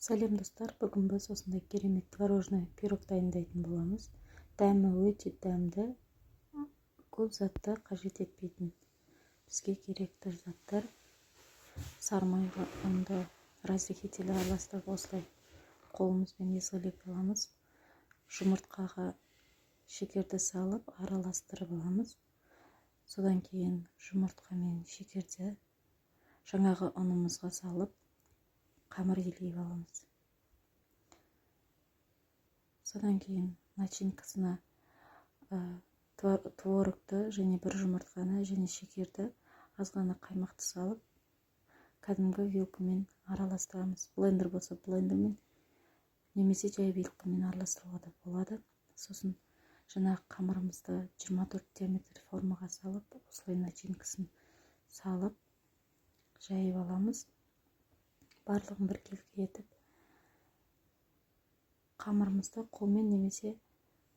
Сәлем, достар! Бүгін біз осындай керемет творожный пирог дайындайтын боламыз. Дәмі өте дәмді, көп затты қажет етпейтін. Бізге керекті заттар: сары майға ұнды, разрыхитель араластырып, осылай қолымызбен езгілеп аламыз. Жұмыртқаға шекерді салып, араластырып аламыз. Содан кейін жұмыртқа мен шекерді жаңағы ұнымызға салып, қамыр илеп аламыз. Содан кейін начинкасына творогты және бір жұмыртқаны және шекерді, аз ғана қаймақты салып, кәдімгі вилкамен араластырамыз. Блендер болса, блендермен немесе жай вилкамен араластыруға да болады. Сосын жаңағы қамырымызды 24 диаметр формаға салып, осылай начинкасын салып, жайып аламыз барлығын біркелкі етіп. Қамырымызды қолмен немесе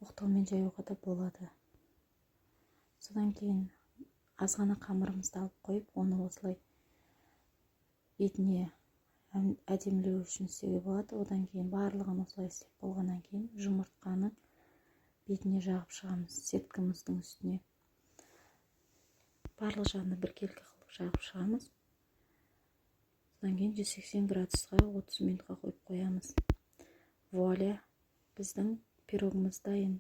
оқтаумен жаюға да болады. Содан кейін аз ғана қамырымызды алып қойып, оны осылай бетіне әдемілеу үшін істеуге болады. Одан кейін барлығын осылай істеп болғаннан кейін, жұмыртқаны бетіне жағып шығамыз. Сеткамыздың үстіне барлық жағына біркелкі қылып жағып шығамыз. Содан кейін 180 градусқа 30 минутқа қойып қоямыз. Вуаля, біздің пирогымыз дайын.